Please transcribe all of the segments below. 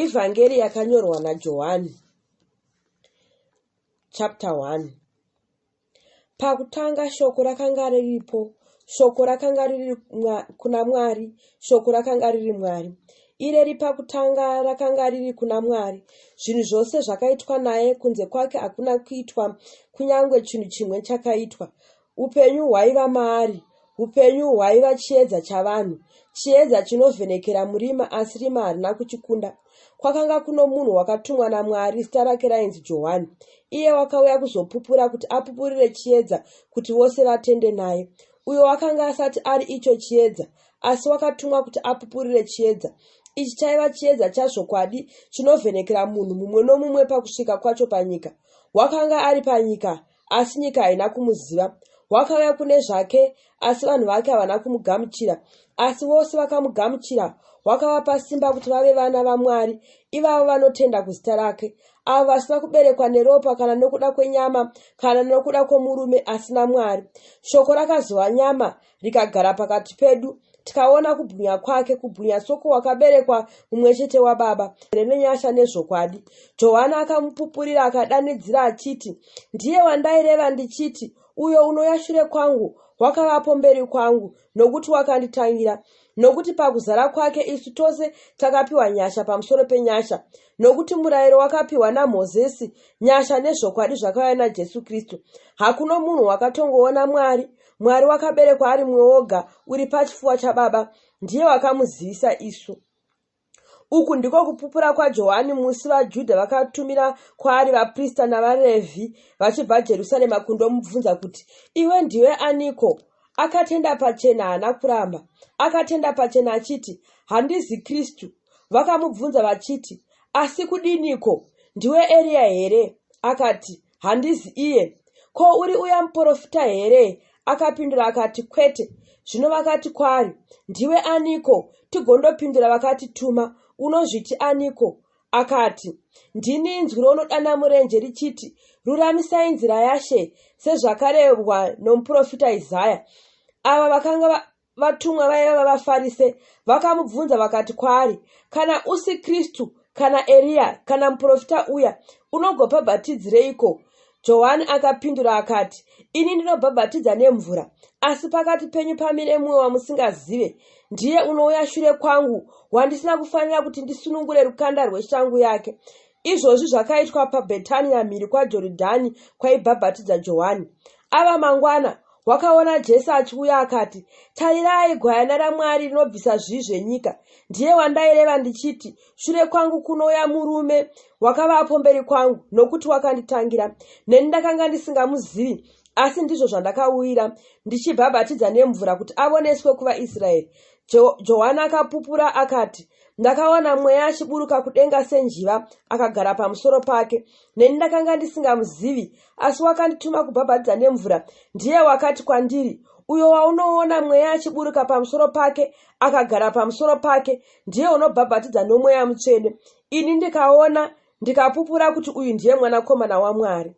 Ivhangeri yakanyorwa naJohani, chapter 1. Pakutanga shoko rakanga riripo, shoko rakanga riri kuna Mwari, shoko rakanga riri Mwari. Ireri pakutanga rakanga riri kuna Mwari. Zvinhu zvose zvakaitwa naye, kunze kwake hakuna kuitwa kunyange chinhu chimwe chakaitwa. Upenyu hwaiva maari, upenyu hwaiva chiedza chavanhu. Chiedza chinovhenekera murima, asi rima harina kuchikunda. Kwakanga kuno munhu wakatumwa naMwari, zita rake rainzi Johani. Iye wakauya kuzopupura kuti apupurire chiedza, kuti vose vatende naye. Uyo wakanga asati ari icho chiedza, asi wakatumwa kuti apupurire chiedza. Ichi chaiva chiedza chazvokwadi chinovhenekera munhu mumwe nomumwe pakusvika kwacho panyika. Wakanga ari panyika, asi nyika haina kumuziva. Wakauya kune zvake, asi vanhu vake havana kumugamuchira. Asi vose vakamugamuchira, wakavapa simba kuti vave vana vaMwari, ivavo vanotenda kuzita rake, avo vasina kuberekwa neropa kana nokuda kwenyama kana nokuda kwomurume, asi naMwari. Shoko rakazova nyama, rikagara pakati pedu, tikaona kubwinya kwake, kubwinya sokwowakaberekwa mumwe chete waBaba, nenyasha nezvokwadi. Johani akamupupurira akadanidzira achiti, Ndiye wandaireva ndichiti, Uyo unouya shure kwangu wakavapo mberi kwangu, nokuti wakanditangira. Nokuti pakuzara kwake isu tose takapiwa nyasha pamusoro penyasha. Nokuti murayiro wakapiwa naMozisi, nyasha nezvokwadi zvakauya naJesu Kristu. Hakuno munhu wakatongoona Mwari, Mwari wakaberekwa ari mumwe woga uri pachifuwa chaBaba, ndiye wakamuzivisa isu. Uku ndiko kupupura kwaJohani musi vaJudha vakatumira kwaari vaprista navaRevhi vachibva Jerusarema kundomubvunza kuti, Iwe ndiwe aniko? Akatenda pachena haana kuramba. Akatenda pachena achiti, Handizi Kristu. Vakamubvunza vachiti, Asi kudiniko? Ndiwe Eriya here? Akati, Handizi iye. Ko uri uya muporofita here? Akapindura akati, Kwete. Zvino vakati kwaari, Ndiwe aniko? Tigondopindura vakatituma. Unozviti aniko? Akati, Ndini inzwi rounodana murenje richiti, Ruramisai nzira yaShe, sezvakarehwa nomuporofita Isaya. Ava vakanga Vatumwa vaiva vavaFarise vakamubvunza vakati kwaari, Kana usi Kristu, kana Eria, kana muprofita uya, unogobhabhatidzireiko? Johani akapindura akati, Ini ndinobhabhatidza nemvura, asi pakati penyu pamire mumwe wamusingazive. Ndiye unouya shure kwangu, wandisina kufanira kuti ndisunungure rukanda rweshangu yake. Izvozvi zvakaitwa paBhetania mhiri kwaJoridhani kwaibhabhatidza Johani. Ava mangwana, wakaona Jesu achiuya akati, Tarirai, gwayana raMwari rinobvisa zvivi zvenyika. Ndiye wandaireva ndichiti, Shure kwangu kunouya murume wakavapo mberi kwangu, nokuti wakanditangira. Neni ndakanga ndisingamuzivi, asi ndizvo zvandakauyira, ndichibhabhatidza nemvura kuti avoneswe kuvaIsraeri. Johani akapupura akati, Ndakaona Mweya achiburuka kudenga senjiva, akagara pamusoro pake. Neni ndakanga ndisingamuzivi, asi wakandituma kubhabhatidza nemvura ndiye wakati kwandiri, Uyo waunoona Mweya achiburuka pamusoro pake, akagara pamusoro pake, ndiye unobhabhatidza noMweya Mutsvene. Ini ndikaona, ndikapupura kuti uyu ndiye Mwanakomana waMwari.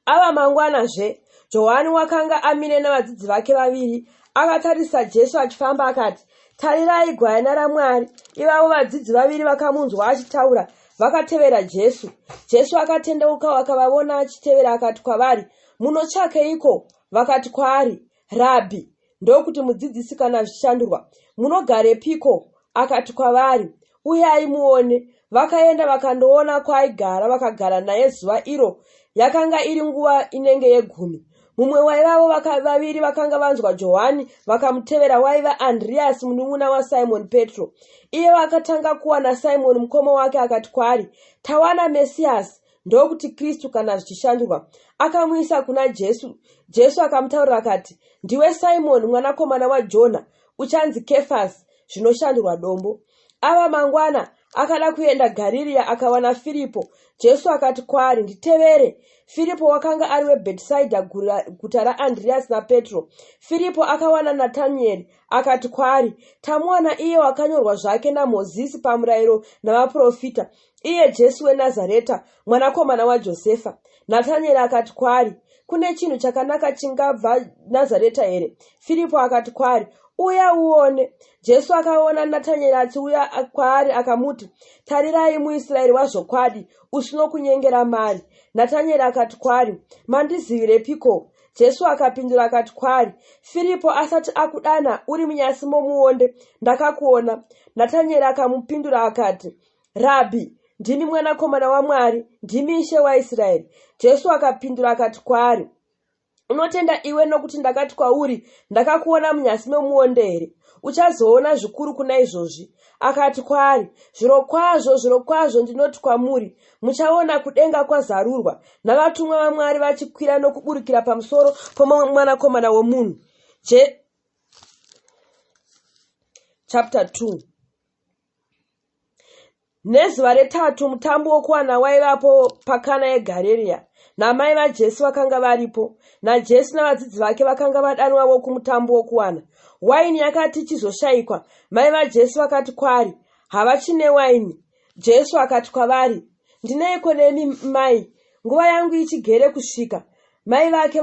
Ava mangwanazve, Johani wakanga amire navadzidzi vake vaviri. Akatarisa Jesu achifamba akati, Tarirai gwayana raMwari. Ivavo vadzidzi vaviri vakamunzwa achitaura, vakatevera Jesu. Jesu akatendeuka akavavona achitevera akati kwavari, Munotsvakeiko? Vakati kwaari, Rabhi, ndokuti mudzidzisi kana zvichishandurwa, munogarepiko? Akati kwavari, Uyai muone. Vakaenda vakandoona kwaaigara, vakagara naye zuva iro. Yakanga iri nguva inenge yegumi. Mumwe waivavo vaviri vakanga vanzwa Johani vakamutevera waiva Andreasi munun'una waSimoni Petro. Iye akatanga kuwana Simoni mukoma wake akati kwaari, Tawana Mesiasi, ndokuti Kristu kana zvichishandurwa. Akamuisa kuna Jesu. Jesu akamutaurira akati, Ndiwe Simoni mwanakomana waJona, uchanzi Kefasi, zvinoshandurwa dombo. Ava mangwana akada kuenda Garirea akawana Firipo. Jesu akati kwaari, Nditevere. Firipo wakanga ari weBhetisaidha, guta raAndreasi naPetro. Firipo akawana Natanieri, akati kwaari, Tamuwana iye wakanyorwa zvake naMozisi pamurayiro navaprofita, iye Jesu weNazareta, mwanakomana waJosefa. Natanieri akati kwaari, Kune chinhu chakanaka chingabva Nazareta here? Firipo akati kwaari, Uya uone. Jesu akaona Natanieri achiuya kwaari akamuti, Tarirai muIsraeri wazvokwadi, usino kunyengera mari. Natanieri akati kwaari, Mandizivirepiko? Jesu akapindura akati kwaari, Firipo asati akudana uri munyasi momuonde, ndakakuona. Natanieri akamupindura akati, Rabhi, ndimi mwanakomana waMwari, ndimi Ishe waIsraeri. Jesu akapindura akati kwaari, Unotenda iwe nokuti ndakati kwauri, ndakakuona munyasi memuonde here? Uchazoona zvikuru kuna izvozvi. Akati kwaari, Zvirokwazvo, zvirokwazvo ndinoti kwamuri, muchaona kudenga kwazarurwa, navatumwa vaMwari vachikwira nokuburukira pamusoro poMwanakomana womunhu. Je chapter 2 Nezuva retatu mutambo wokuwana waivapo paKana yeGarirea, namai vaJesu vakanga varipo, naJesu navadzidzi vake vakanga vadanwavo kumutambo wokuwana. Waini yakati ichizoshaikwa, mai vaJesu vakati kwaari, Havachine waini. Jesu akati kwavari, Ndineiko nemi, mai? Nguva yangu ichigere kusvika. Mai vake,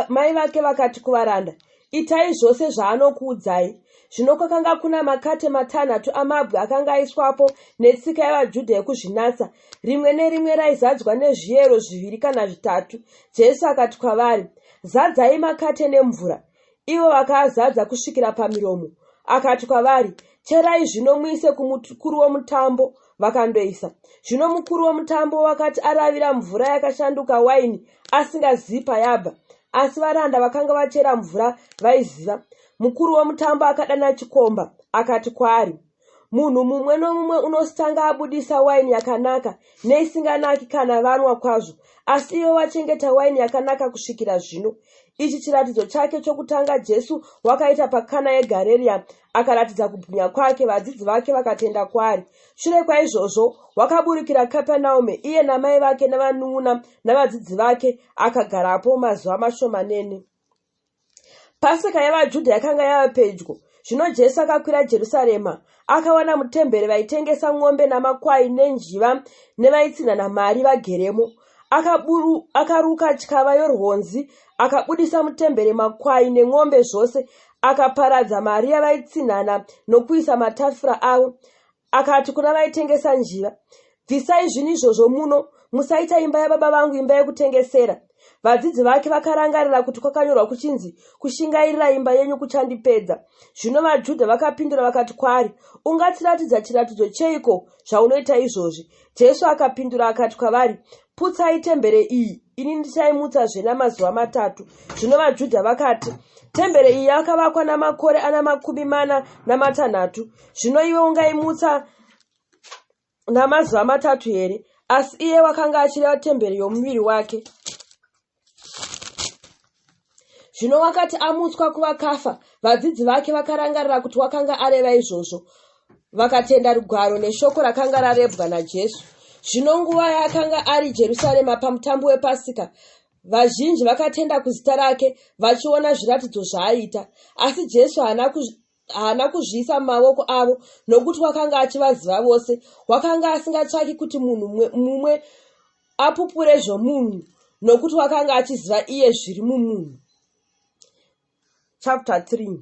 mai vake vakati kuvaranda, Itai zvose zvaanokuudzai. Zvino kwakanga kuna makate matanhatu amabwe akanga aiswapo netsika yavaJudha yokuzvinatsa, rimwe nerimwe raizadzwa nezviyero zviviri kana zvitatu. Jesu akati kwavari, Zadzai makate nemvura. Ivo vakaazadza kusvikira pamiromo. Akati kwavari, Cherai zvino muise kumukuru womutambo. Vakandoisa. Zvino mukuru womutambo wakati aravira mvura yakashanduka waini, asingazivi payabva, asi varanda vakanga vachera mvura vaiziva. Mukuru womutambo akadana chikomba, akati kwaari, Munhu mumwe nomumwe unositanga abudisa waini yakanaka neisinganaki kana vanwa kwazvo, asi iwe wachengeta waini yakanaka kusvikira zvino. Ichi chiratidzo chake chokutanga Jesu wakaita paKana yeGarirea, akaratidza kubwinya kwake, vadzidzi vake vakatenda kwaari. Shure kwaizvozvo wakaburukira Kapenaume, iye namai vake navanun'una navadzidzi vake, akagarapo mazuva mashomanene. Pasika yavaJudha yakanga yava pedyo. Zvino Jesu akakwira Jerusarema, akawana mutemberi vaitengesa n'ombe namakwai nenjiva nevaitsinhana mari vageremo. Akaburu, akaruka tyava yorwonzi, akabudisa mutemberi makwai nen'ombe zvose, akaparadza mari yavaitsinhana nokuisa matafura avo. Akati kuna vaitengesa njiva, Bvisai zvinhu izvozvo muno, musaita imba yababa vangu imba yekutengesera. Vadzidzi vake vakarangarira kuti kwakanyorwa kuchinzi, Kushingairira imba yenyu kuchandipedza. Zvino vaJudha vakapindura vakati kwaari, Ungatiratidza chiratidzo cheiko zvaunoita izvozvi? Jesu akapindura akati kwavari, Putsai tembere iyi, ini ndichaimutsazve namazuva matatu. Zvino vaJudha vakati, Tembere iyi yakavakwa namakore ana 46, zvino iwe ungaimutsa namazuva matatu here? Asi iye wakanga achireva temberi yomuviri wake. Zvino wakati amutswa kuvakafa, vadzidzi vake vakarangarira kuti wakanga areva izvozvo, vakatenda rugwaro neshoko rakanga rarebwa naJesu. Zvino nguva yaakanga ari Jerusarema pamutambo wePasika, vazhinji vakatenda kuzita rake vachiona zviratidzo zvaaita. Asi Jesu haana haana kuzviisa mumavoko avo nokuti wakanga achivaziva vose. Wakanga asingatsvaki kuti munhu mumwe apupure zvomunhu nokuti wakanga achiziva iye zviri mumunhu. Chapter 3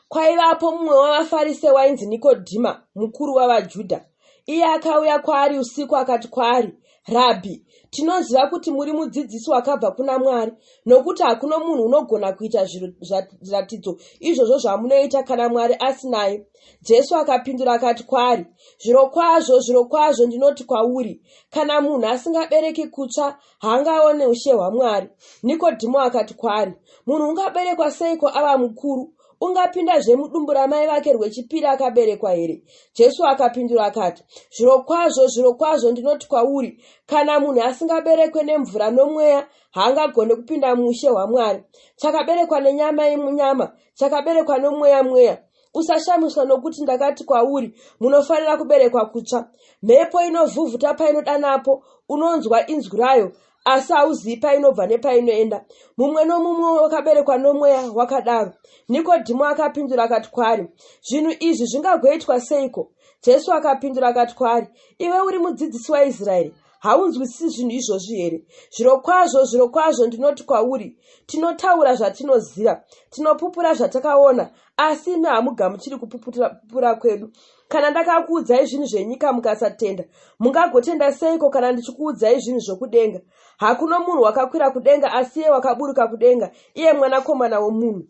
Kwaivapo mumwe wavaFarise wainzi Nikodhima, mukuru wavaJudha. Iye akauya kwaari usiku akati kwaari, Rabhi, tinoziva kuti muri mudzidzisi wakabva kuna Mwari, nokuti hakuno munhu unogona kuita zviratidzo izvozvo zvamunoita kana Mwari asinaye. Jesu akapindura akati kwaari, Zvirokwazvo, zvirokwazvo ndinoti kwauri, kana munhu asingabereki kutsva, haangaone ushe hwaMwari. Nikodhimo akati kwaari, Munhu ungaberekwa seiko ava mukuru? Ungapindazve mudumbu ramai vake rwechipiri akaberekwa here? Jesu akapindura akati, Zvirokwazvo, zvirokwazvo ndinoti kwauri, kana munhu asingaberekwe nemvura nomweya, haangagone kupinda muushe hwaMwari. Chakaberekwa nenyama inyama, chakaberekwa nomweya mweya. Usashamiswa nokuti ndakati kwauri, munofanira kuberekwa kutsva. Mhepo inovhuvhuta painoda napo, unonzwa inzwi rayo, asi hauzivi painobva nepainoenda. Mumwe nomumwe wakaberekwa nomweya wakadaro. Nikodhimo akapindura akati kwaari, Zvinhu izvi zvingagoitwa seiko? Jesu akapindura akati kwaari, Iwe uri mudzidzisi waIsraeri, Haunzwisisi zvinhu izvozvi here? Zvirokwazvo, zvirokwazvo ndinoti kwauri, tinotaura zvatinoziva, tinopupura zvatakaona, asi imi hamugamuchiri kupupura kwedu. Kana ndakakuudzai zvinhu zvenyika mukasatenda, mungagotenda seiko kana ndichikuudzai zvinhu zvokudenga? Hakuno munhu wakakwira kudenga asi iye wakaburuka kudenga, iye Mwanakomana womunhu.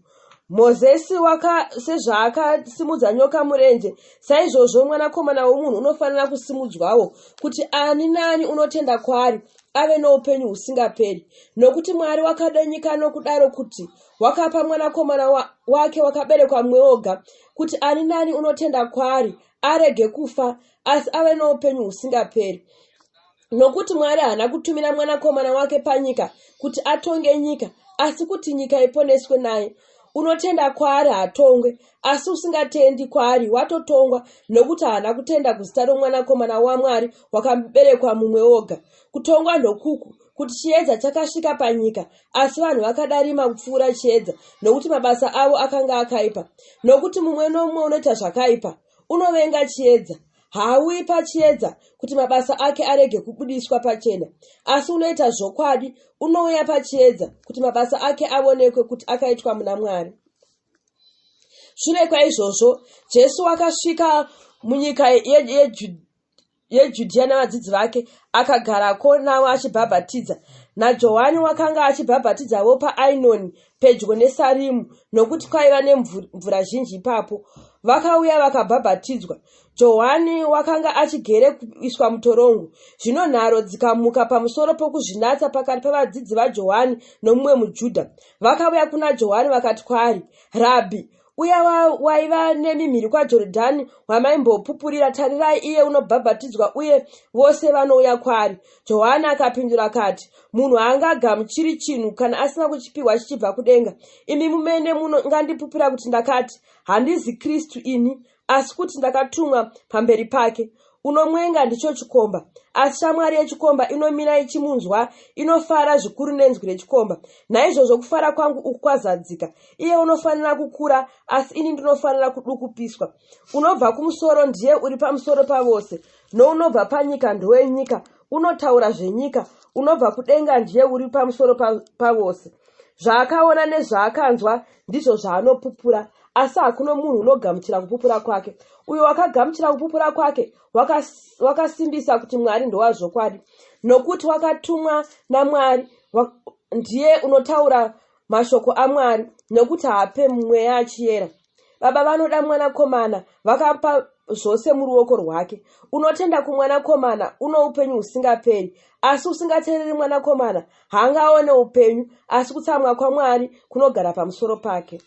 Mozesi waka sezvaakasimudza nyoka murenje, saizvozvo Mwanakomana womunhu unofanira kusimudzwawo, kuti ani naani unotenda kwaari ave noupenyu husingaperi. Nokuti Mwari wakada nyika nokudaro kuti wakapa Mwanakomana wa, wake wakaberekwa mumwe oga, kuti ani naani unotenda kwaari arege kufa, asi ave noupenyu husingaperi. Nokuti Mwari haana kutumira Mwanakomana wake panyika kuti atonge nyika, asi kuti nyika iponeswe naye. Unotenda kwaari haatongwe, asi usingatendi kwaari watotongwa, nokuti haana kutenda kuzita roMwanakomana waMwari wakaberekwa mumwe oga. Kutongwa ndokuku, kuti chiedza chakasvika panyika, asi vanhu vakadarima kupfuura chiedza, nokuti mabasa avo akanga akaipa. Nokuti mumwe nomumwe unoita zvakaipa unovenga chiedza, haauyi pachiedza kuti mabasa ake arege kubudiswa pachena, asi unoita zvokwadi unouya pachiedza kuti mabasa ake avonekwe kuti akaitwa muna Mwari. Shure kwaizvozvo, Jesu wakasvika munyika yeJudhiya navadzidzi vake, akagarako navo achibhabhatidza. NaJohani wakanga achibhabhatidzavo paAinoni pedyo neSarimu, nokuti kwaiva nemvura zhinji ipapo. Vakauya vakabhabhatidzwa. Johani wakanga achigere kuiswa mutorongo. Zvino nharo dzikamuka pamusoro pokuzvinatsa pakati pavadzidzi vaJohani nomumwe muJudha. Vakauya kuna Johani vakati kwaari, Rabhi, uya waiva nemi mhiri kwaJorodhani wamaimbopupurira, tarirai, iye unobhabhatidzwa uye vose vanouya kwaari. Johani akapindura akati, Munhu haangagamuchiri chinhu kana asina kuchipiwa chichibva kudenga. Imi mumene munongandipupura kuti ndakati, Handizi Kristu ini, asi kuti ndakatumwa pamberi pake. Unomwenga ndicho chikomba, asi shamwari yechikomba inomira ichimunzwa, inofara zvikuru nenzwi rechikomba. Naizvozvo kufara kwangu uku kwazadzika. Iye unofanira kukura, asi ini ndinofanira kudukupiswa. Unobva kumusoro ndiye uri pamusoro pavose, nounobva panyika ndowenyika, unotaura zvenyika. Unobva kudenga ndiye uri pamusoro pavose. Zvaakaona nezvaakanzwa ndizvo zvaanopupura, asi hakuno munhu unogamuchira kupupura kwake. Uyo wakagamuchira kupupura kwake wakasimbisa waka kuti Mwari ndowazvokwadi, nokuti wakatumwa naMwari ndiye unotaura mashoko aMwari, nokuti haape mweya achiyera. Baba vanoda Mwanakomana, vakapa zvose muruoko rwake. Unotenda kuMwanakomana uno upenyu husingaperi, asi usingateereri Mwanakomana haangaone upenyu, asi kutsamwa kwaMwari kunogara pamusoro pake.